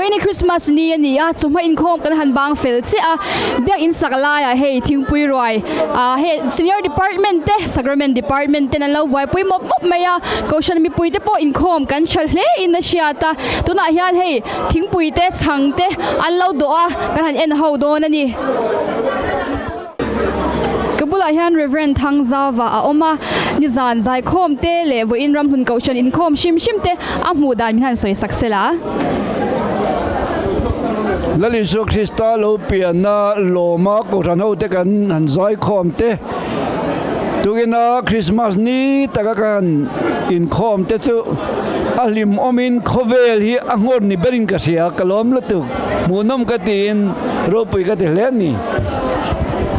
Vawiin Christmas ni a ni a, chawhma inkhawm kan han bang fel chiah a, biakin sak laiah hei thingpui ruai ah hei senior department te sacrament department ten an lo buaipui mawp mawp mai a, kohhran mipui te pawh inkhawm kan hral hle in a hriat a, tunah hian hei thingpui te chhang te an lo dawh a, kan han en ho dawn a ni. Ka bulah hian Rev. Thangzauva a awm a, nizan zaikhawm te leh vawiin ramhlun kohhran inkhawm hrim hrim te a hmuh dan min han sawi sak se la. Lal Isua Krista lo pianna lawma kohhran ho te kan han zaikhawm te, tukina Krismas ni taka kan han inkhawm te chu a hlimawmin khawvel hi a nghawr ni berin ka hria, ka lawm lutuk, hmuhnawm ka tiin ropui ka ti hle a ni.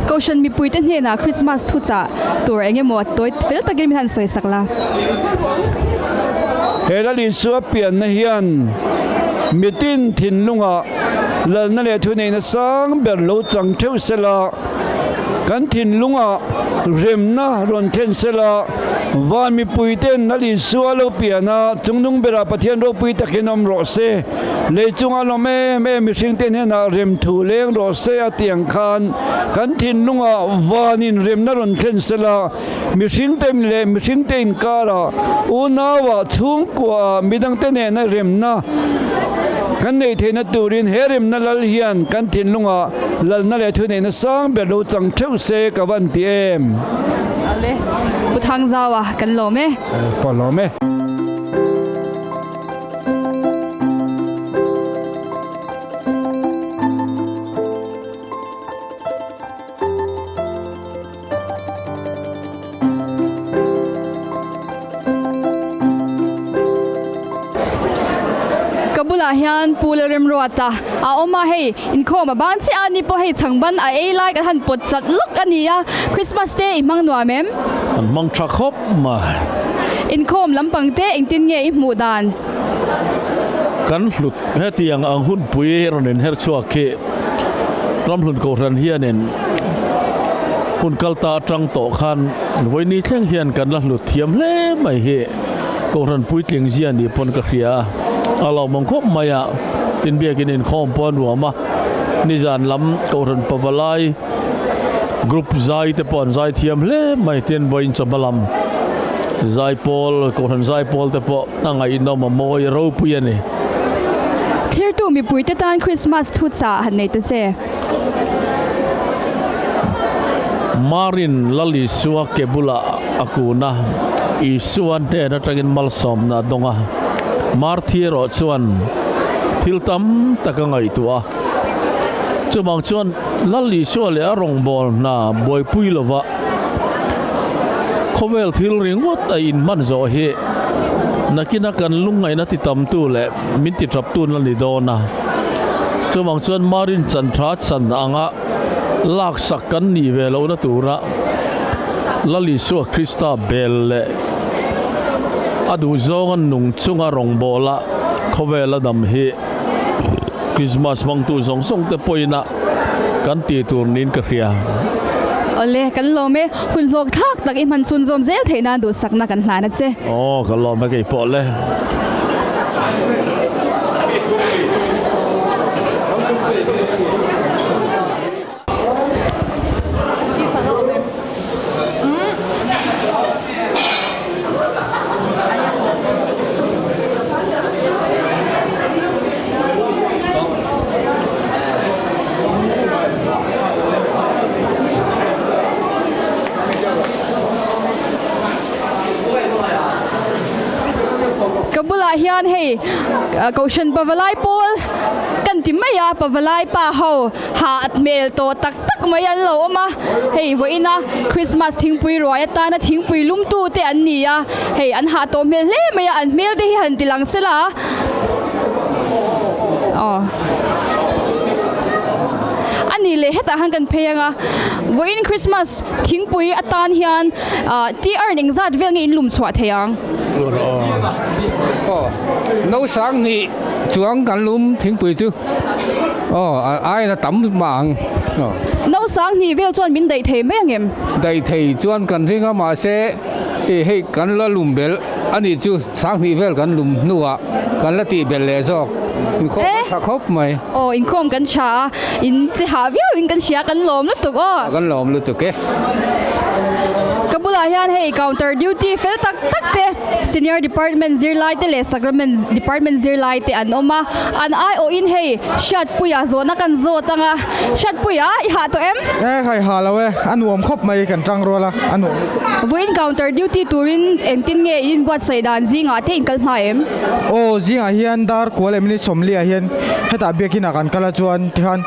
Kohhran mipuite hnenah Krismas thuchah tur eng emaw tawi fel takin min han sawi sak la. He Lal Isua pianna hian mitin thinlungah lalna leh thuneihna sang ber lo chang theuh sela, kan thinlungah remna rawn thlen sela, van mipuiten Lal Isua lo piana chungnung berah Pathian ropui takin awm rawh se. Lei chunga lawm em em mihringte hnenah rem thu leng rawh se a tih ang khan kan thinlungah vanin remna rawn thlen sela, mihringte leh mihringte inkarah, unauah, chhungkuaah, midangte nena remna kan neih theihna turin he remna lal hian kan thinlungah lalna leh thuneihna sang ber lo chang theuh se ka van ti em. Ale, Pu Thangzaua kan lawm e. Ka lawm e. Ka bulah hian Pu Lalremruata a awm a, hei inkhawm a ban chiah a ni pawh hei chhangban a ei lai kan han pawt chat lawk a ni a, Christmas te i hmang nuam em? An hmang tha khawp mai. Inkhawm lampang te engtin nge i hmuh dan? Kan hlut hetiang ang hunpui rawn inher chhuak khi Ramhlun Kohhran hianin hun kal ta atang tawh khan vawiini thleng hian kan la hlut thiam hle mai hi Kohhran puitling zia ni pawn ka hria a, a lawmawm khawp mai a, tin biakin inkhawm pawh a nuam a, nizan lam Kohhran pavalai Group zai te pawh an zai thiam hle mai tin vawiin chawhma lam zaipawl kohhran zaipawl te pawh a ngaihnawm a mawi a ropui a ni. Thirtu mipui te tan Krismas thu chah han nei ta che. Marin Lal Isua ke bulah a kun a, Isua hnen atangin malsawmna a dawng a. Marthi erawh chuan thil tam tak a ngaihtuah a. Chuvang chuan Lal Isua leh a rawngbâwl hna buaipui lova khawvêl thil ringawt a inhman zawh hi nakina kan lungngaihna ti tamtu leh min ti ṭaptu la ni dâwn a. Chuvang chuan Marin chanṭha chan anga lâksak kan nih ve lohna tûra Lal Isua Krista bêl leh a duhzâwnga nung chunga rawngbâwla khawvêla dam hi Christmas hmangtu zawng zawng te pawhin a kan tih tur niin ka hria. Awle, kan lawm e. Hun hlawk thlak tak i hman chhun zawm zel theih nan duhsakna kan hlan a che. Aw, ka lawm e kei pawh le. Ka bulah hian hei Kohhran Pavalai pawl kan ti mai a, Pavalai pa ho Ha at hmel tawh tak tak mai an lo awm a, hei vawiina Christmas thingpui ruai atana thingpui lumtu te an ni a, hei an hah tawh hmel hle mai a, an hmel te hi han ti lang sela aw a ni leh hetah khan kan phei ang a, vawiin Christmas thingpui atan hian ah tea urn engzat vel nge in lum chhuah thei ang? Aw no sang hnih chuang kan lum thingpui chu. Aw, a aiin a tam mah ang. Nausang hnih vel chuan min daih thei mai ang em? Daih thei chuan kan ring a, mahse I hei kan la lum belh a nih chu sanghnih vel kan lum hnuah kan la tih belh leh zawk. Inkhawm kan tha khawp mai. Aw inkhawm kan tha a, in che hah viau in kan hria kan lawm lutuk aw. Kan lawm lutuk e. Ka bulah hian hei counter duty fel tak tak te senior department zirlai te leh sacrament department zirlai te an awm a, an aiawhin hei Hriatpuia zawhna kan zawt ang a, Hriatpuia i hah tawh em? E khai hah lo e, a nuam khawp mai kan tang rual a, a nuam lutuk. Vawiin counter duty turin engtin nge in inbuatsaih dan zingah te in kal hma em? Aw zingah hian dar kual leh minute sawmliah hian hetah biakinah kan kal a chuan tikhan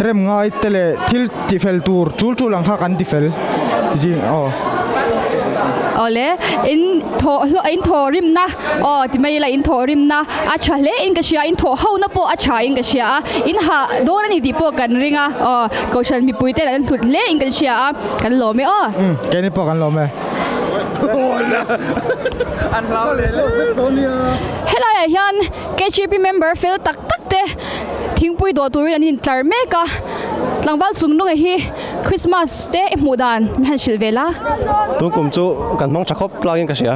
rem ngai te leh thil tifel tur tul tul ang kha kan tifel zing aw. Awle in thawh hlawh in thawh rimna aw ti mai ila in thawh rimna a tha hle in ka hria in thawh ho na pawh a tha in ka hria a in hah dawn a ni tih pawh kan ring a aw kohhran mipui ten an hlut hle in kan hria a kan lawm e aw. Umm keini pawh kan lawm e. Helai ah hian KGP member fel tak tak te thingpui dawh turin an intlar mek a, tlangval chung nunga hi Christmas te i hmuh dan min han hrilh ve la. Tun kum chu kan hmang tha khawp tlangin ka hria.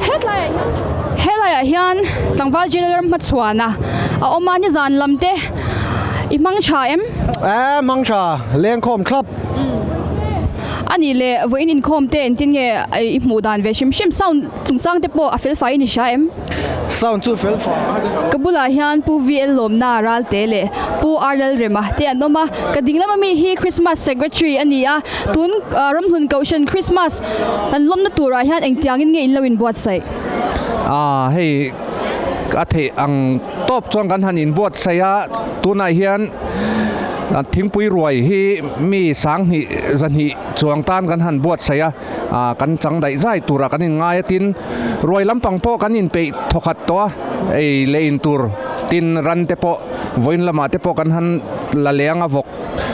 Hetlaiah hian helaiah hian tlangval jailer hmachhuana a awm a, nizan lam te i hmang tha em? Ee hmang tha, lengkhawm thlap. A nih leh vawiin inkhawm te engtin nge i hmuh dan ve hrim hrim sound chungchang te pawh a fel fai i ni hria em? Sound chu fel fai. Ka bulah hian Pu VL Lawmna Ralte leh Pu RL Rema te an awm a, ka ding lama mi hi Christmas Secretary a ni a, tun Ramhlun Kohhran Christmas an lawmna turah hian engtiangin nge in lo inbuatsaih? Aaa hei a theih ang tawp chuan kan han inbuatsaih a, tunah hian thingpui ruai hi mi sanghnih zahnih chuang tan kan han buatsaih a, ah kan chang daih zai turah kan inngai a tin ruai lampang pawh kan inpeih thawkhat tawh a, ei leh in tur tin ran te pawh vawiin lamah te pawh kan han la leh ang a vawk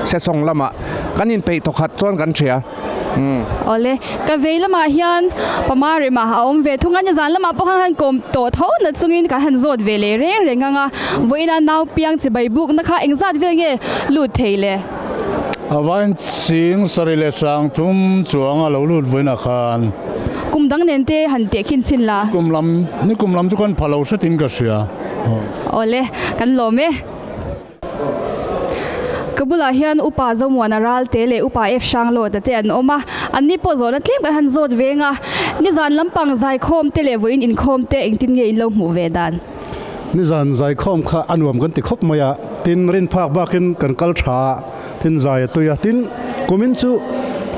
sesawng lamah kan inpeih thawkhat chuan kan hria. Awle, ka vei lamah hian Pama Rema a awm ve thung a, nizan lamah pawh khan han kawm tawh tho na chungin kan han zawt ve leh reng reng ang a, vawiina nau piang chibai bukna kha engzat vel nge lut thei le? A vain ching sarih leh sang thum chuang a lo lut vawiinah khan. Kum dang nen te han teh khin chhin la. Kum lam, ni kum lam chu kan pha lo hretin ka hria. Awle, kan lawm e. Ka bulah hian Upa Zomuana Ralte leh Upa F Hranglawta te an awm a, anni pawh zawhna tlem kan han zawt veng a, nizan lampang zaikhawm te leh vawiin inkhawm te engtin nge in lo hmuh ve dan? Nizan zaikhawm kha a nuam kan ti khawp mai a, tin rinphak bakin kan kal tha a, tin zai a tui a, tin kumin chu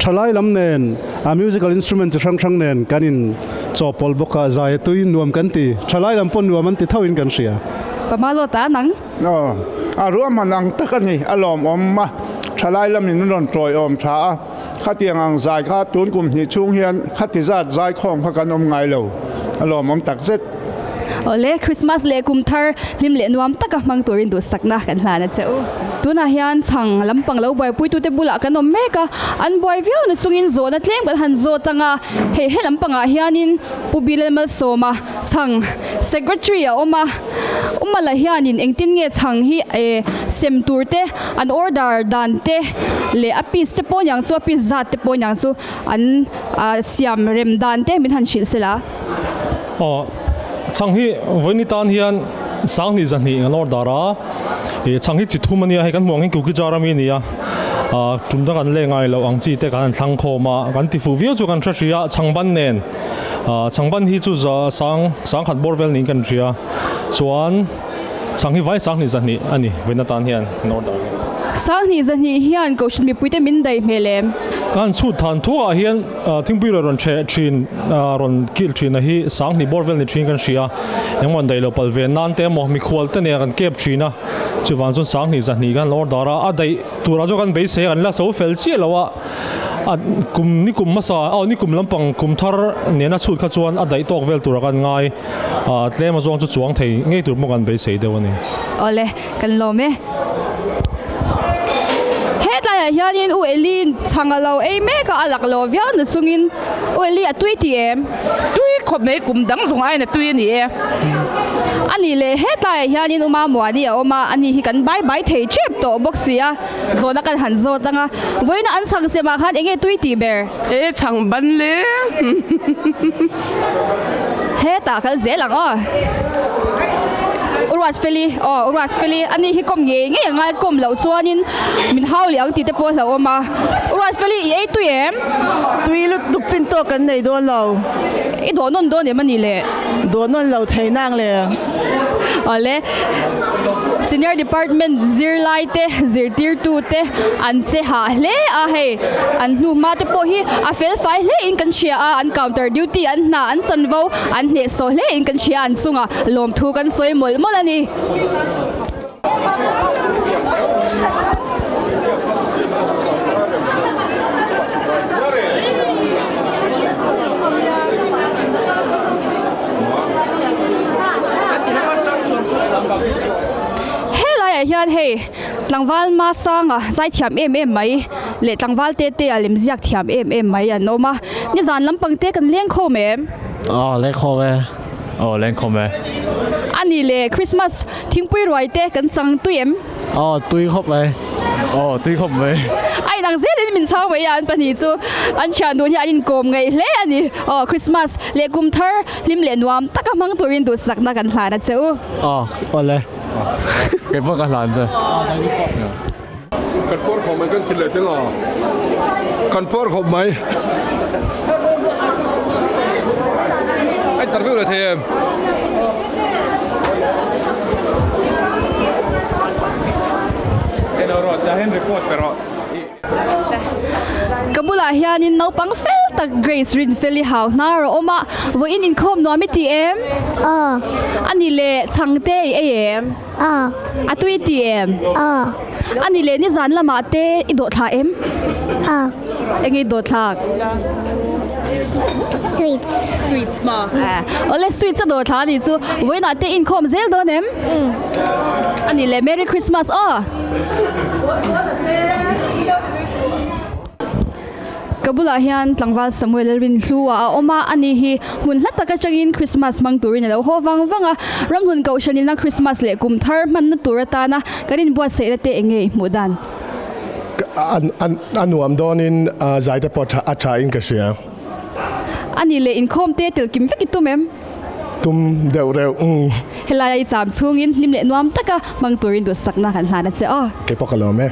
thalai lam nen a musical instrument chi hrang hrang nen kan in chawhpawlh bawk a, zai a tui nuam kan ti, thalai lam pawh nuam an ti tho in kan hria. Pama Lawta nang. Aw, a ruahman ang tak a ni, a lawmawm a, thalai lamin an rawn tawiawm tha a, khatiang ang zai kha tun kum hnih chhung hian khati zat zaikhawm kha kan awm ngai lo, a lawmawm tak zet. Awle, Christmas leh kum thar hlim leh nuam taka hmang turin duhsakna kan hlan a che u. Tunah hian chhang lampang lo buaipuitute bulah kan awm mek a, an buai viau na chungin zawhna tlem kan han zawt ang a, hei he lampangah hianin Pu Bilal Malsawma chhang Secretary a awm a, Umala hianin engtin nge chhang hi eh sem tur te an order dan te leh a piece te pawh niang chu a piece zat te pawh niang chu an ah siam rem dan te min han hrilh sela. Aw chhang hi vawiin tan hian sanghnih zahnih an order a, ih chhang hi chi thum a nia hei kan hmuh ang hian kukijar ami a ni a, ah tum dang an leh ngai loh ang chi te kan han thlang khawm a, kan ti fuh viau chu kan hre hri a chhang ban nen. Chhangban hi chu za sang sangkhat bawr vel niin kan hria. Chuan chhang hi vai sanghnih zahnih a ni vawiin atan hian an order a ni. Sanghnih zahnih hian Kohhran mipuite min daih hmel em? Kan chhut than thuah hian thingpui rawn rawn theh thin rawn kil thin a hi sanghnih bawr vel ni thin kan hria. Engmaw an daih lo pal ve nan te emaw mikhual te nen kan kep thin a. Chuvang chuan sanghnih zahnih kan order a, a daih turah chuan kan beisei a kan la so fel chiah lo a. A kum ni kum hmasa aw ni kum lampang kum thar nena chhut kha chuan a daih tawk vel tura kan ngai a tlem a zawng chu chuang thei ngei tur pawh kan beisei deuh a ni. Awle, kan lawm e. Hetlaiah hianin U Eli chhang a lo ei mek a, a lak lo viau na chungin U Eli a tui tih em? Tui. khawp mai kum dang zawng aiin a tui a ni e. A nih leh hetlaiah hianin Uma Muani a awm a, ani hi kan bai bai thei tep tawh bawk si a, zawhna kan han zawt ang a, vawiina an chhang semah khan enge tui tih ber? E chhang ban le. Hetah kal zel ang aw. Uruatfeli aw Uruatfeli ani hi kawm ngei ngei angai kawm loh chuanin min hau leh ang tih te pawh a hlauhawm a. Uruatfeli i ei tui em? Tui lutuk chin tawk kan nei dawn lo. I dawh nawn dawn em ani le? Dawh nawn lo thei nang le. Awle Senior Department zirlai te zirtirtu te an che hah hle a hei an hnu hma te pawh hi a fel fai hle in kan hria a an counter duty an hna an chanvo an hnehsawh hle in kan hria a an chungah lawmthu kan sawi mawlh mawlh a ni. Helaiah hian hei tlangval Masanga zaithiam em em mai leh tlangval te te a lemziak thiam em em mai an awm a, nizan lampang te kan lengkhawm em? Aw lengkhawm e. Aw lengkhawm e. A nih leh Christmas thingpui ruai te kan chang tui em? Aw tui khawp mai. Aw tui khawp mai. A inang zelin min chhang mai a an pahnih chu an thian dun hi an inkawm ngaih hle a ni. Aw Christmas leh kum thar hlim leh nuam taka hmang turin duhsakna kan hlan a che u. Aw awle. Kei pawh ka hlan che. Kan puar khawp mai kan ti leh teng a, kan puar khawp mai. A interview leh thei em? Eno rawh, tah hian record pe rawh. Ka bulah hianin naupang fel tak Grace Rinfeli hau hnar a awm a, vawiin inkhawm nuam i ti em? Aw. A ni leh chhangte i ei em? Aw. A tui i ti em? Aw. A ni leh nizan lamah te i dawh thla em? Aw. Eng i dawh thlak? Sweets. Sweets maw? Awle sweets a dawh thla a nih chu. Vawiinah te inkhawm zel dawn em? Umm. A ni leh Merry Christmas aw. Ka bulah hian tlangval Samuel Rinhlua a awm a, ani hi hmun hla tak atangin Christmas hmang turin a lo haw vang vang a. Ramhlun Kohhranina Christmas leh kum thar hmanna tur atana kan inbuatsaihna te eng nge i hmuh dan? A nuam dawnin zai te pawh a tha in ka hria. Ani leh inkhawm te tel kim vek i tum em? Tum deuh reuh umm. Helaia i cham chhungin hlim leh nuam taka hmang turin duhsakna kan hlan a che aw. Keipawh ka lawm e.